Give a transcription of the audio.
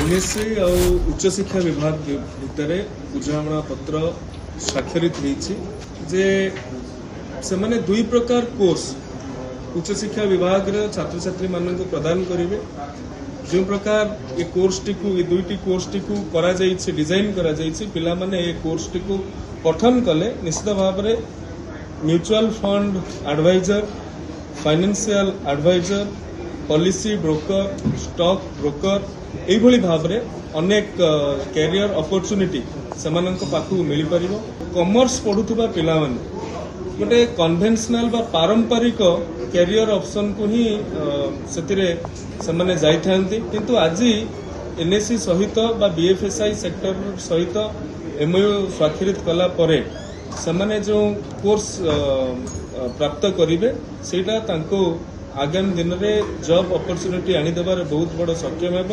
NSE ଆଉ ଉଚ୍ଚଶିକ୍ଷା ବିଭାଗ ଭିତରେ ବୁଝାମଣା ପତ୍ର ସ୍ୱାକ୍ଷରିତ ହେଇଛି ଯେ ସେମାନେ ଦୁଇ ପ୍ରକାର କୋର୍ସ ଉଚ୍ଚଶିକ୍ଷା ବିଭାଗର ଛାତ୍ରଛାତ୍ରୀମାନଙ୍କୁ ପ୍ରଦାନ କରିବେ। ଯେଉଁ ପ୍ରକାର ଏ କୋର୍ସଟିକୁ, ଏ ଦୁଇଟି କୋର୍ସଟିକୁ କରାଯାଇଛି, ଡିଜାଇନ କରାଯାଇଛି, ପିଲାମାନେ ଏ କୋର୍ସଟିକୁ ପଠନ କଲେ ନିଶ୍ଚିତ ଭାବରେ mutual fund advisor, financial advisor, policy broker, stock broker, ଏଇଭଳି ଭାବରେ ଅନେକ କ୍ୟାରିୟର ଅପରଚ୍ୟୁନିଟି ସେମାନଙ୍କ ପାଖକୁ ମିଳିପାରିବ। କମର୍ସ ପଢୁଥିବା ପିଲାମାନେ ଗୋଟେ କନଭେନ୍ସନାଲ ବା ପାରମ୍ପରିକ କ୍ୟାରିୟର ଅପସନକୁ ହିଁ ସେଥିରେ ସେମାନେ ଯାଇଥାନ୍ତି। କିନ୍ତୁ ଆଜି ଏନ୍ଏସ୍ଇ ସହିତ ବା ବିଏଫ୍ଏସ୍ଆଇ ସେକ୍ଟର ସହିତ ଏମ୍ଓୟୁ ସ୍ୱାକ୍ଷରିତ କଲା ପରେ ସେମାନେ ଯେଉଁ କୋର୍ସ ପ୍ରାପ୍ତ କରିବେ, ସେଇଟା ତାଙ୍କୁ ଆଗାମୀ ଦିନରେ ଜବ୍ ଅପରଚ୍ୟୁନିଟି ଆଣିଦେବାରେ ବହୁତ ବଡ଼ ସକ୍ଷମ ହେବ।